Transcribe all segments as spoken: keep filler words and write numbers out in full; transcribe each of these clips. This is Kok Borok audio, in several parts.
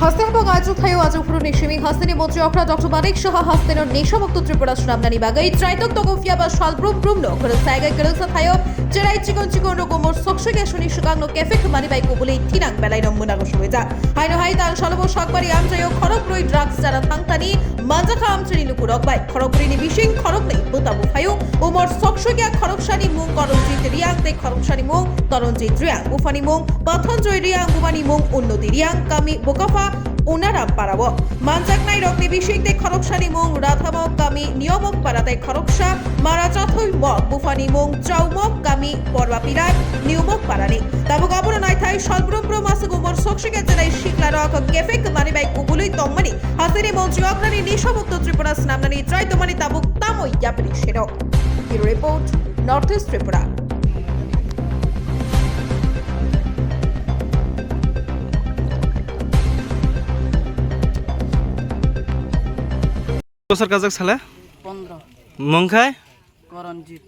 Haste hapang achu thayo achu phuru ni simi haste ni montri okra Doctor Manik Saha haste no nisha mukto Tripura swnamnani bagwi traitok tongo phiya ba sal brum brum no khoro saiga kwrwngsa thayo cherai chikon chikon rok umor soksoya suni swkang no kefek mani bai kubuli thinang belai no mwnago suwija. Haino hai tal salobo sakbari amchayo khorok brwi drugs jara thangtani manjakha amchani lukurok bai. Khorok brwi ni bising khorok tei bwta buphayo umor soksoya khoroksani mung Koronjit Riang tei khoroksani mung Toronjit Riang, buphani mung Pathonjoy Riang, bumani mung Unnoti Riang, kami Bukapha Unaram Parao. Manjaknai rokni bising tei khoroksani mung Radhamok, kami Niyomok Para tei khoroksa Mara Chathoi Mok, buphani mung Chaumok, kami Porba Pilar, Niyomok Parani. Tabuk abono naithai sal brum brum aswk umor soksoya cherai sikla rok kefek mani bai kubului tongmani hasteni montri okrani nisha mukto Tripura swnamnani trai tongmani tabuk tamo yapri sero. Bureau Report, North East Tripura. Bosor kajak sale? Pondro. Mung khai? Koronjit.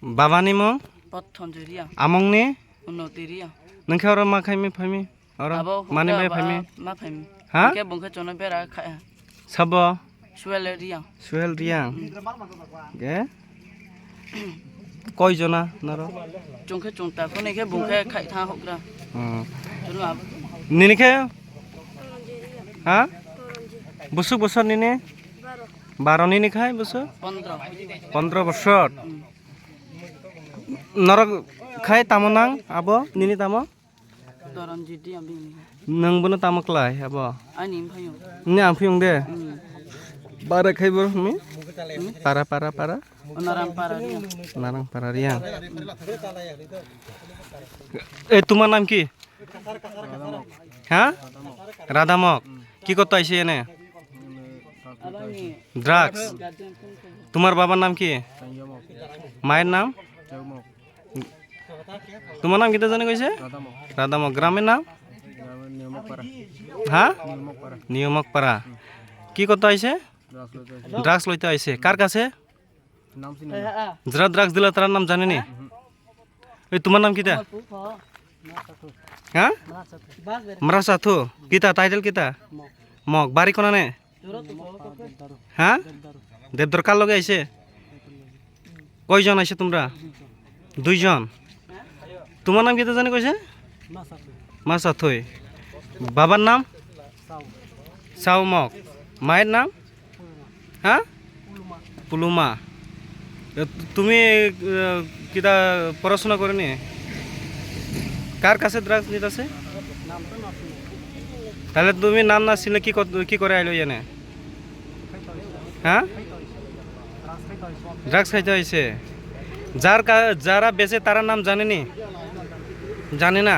Baba ni mung? Pathonjoy Riang. Among ni? Unnoti Riang. Nung khe oro ma khai mi phai mi? Oro abo mani hwnka bai ba phai mi? Ma phai mi. Ha? Hwnkhe bung khe chono bera kha. Sabo? Suel Riang. Suel Riang. Hmm. Ge? Koi jona noro? Chung khe chung ta, kuni khe bung khe khai tha hokra. Hmm. Chunu abo. Nini khe? Ha? Busuk bosor nini? Baro nini khai bosor? Pondro. Pondro bosor? Hmm. Norok khai tamo nang abo nini tamo? Toronjit Riang bini. Nang bono tamo klai abo? Ani mphaiyung. Ni ang phiyung de? Hmm. Bara khai bo mi? Hmm? Para, para, para? Onaram Para Riang. Narang Para Riang. Eh, তোমার নাম কি? হ্যাঁ? রাধামক। কি করতে আইছে এনে? Abang ni. Drugs. Guardian phone khe. তোমার বাবার নাম কি? মায়ের নাম? তোমার নাম কিতা জানি কইছে? রাধামক। রাধামক। গ্রামের নাম? গ্রামের নিয়মকপাড়া। হ্যাঁ? নিয়মকপাড়া। নিয়মকপাড়া। কি করতে আইছে? ড্রাগস লইতে আইছে। ড্রাগস লইতে আইছে। কার কাছে? নাম চিনি না। যারা ড্রাগস দিলা তার নাম জানে নি? হুম। এই তোমার নাম কিতা? আমার পুপ হ। হ্যাঁ? মারা চাথু। মারা চাথু। কিতা টাইটেল কিতা? মগ। মগ। বাড়ি কোনানে? হ্যাঁ? দেবদারু। কার লগে আইছে? কয়জন আইছে তোমরা? দুইজন। তোমার নাম কিতা জানি কইছে? মাসাথই। বাবার নাম? সাউ মগ। মায়ের নাম? হ্যাঁ? পুলুমা। এ, তুমি, এ, কিতা পড়াশোনা করনি? কার কাছে ড্রাগস নিতাছে? তাহলে তুমি নাম না চিনলে কি কর-, কি করে আইলো এনে? হ্যাঁ? ড্রাগস খাইতে হয়েছে। যার কা-, যারা বেচে তারার নাম জানেনি? জানে না।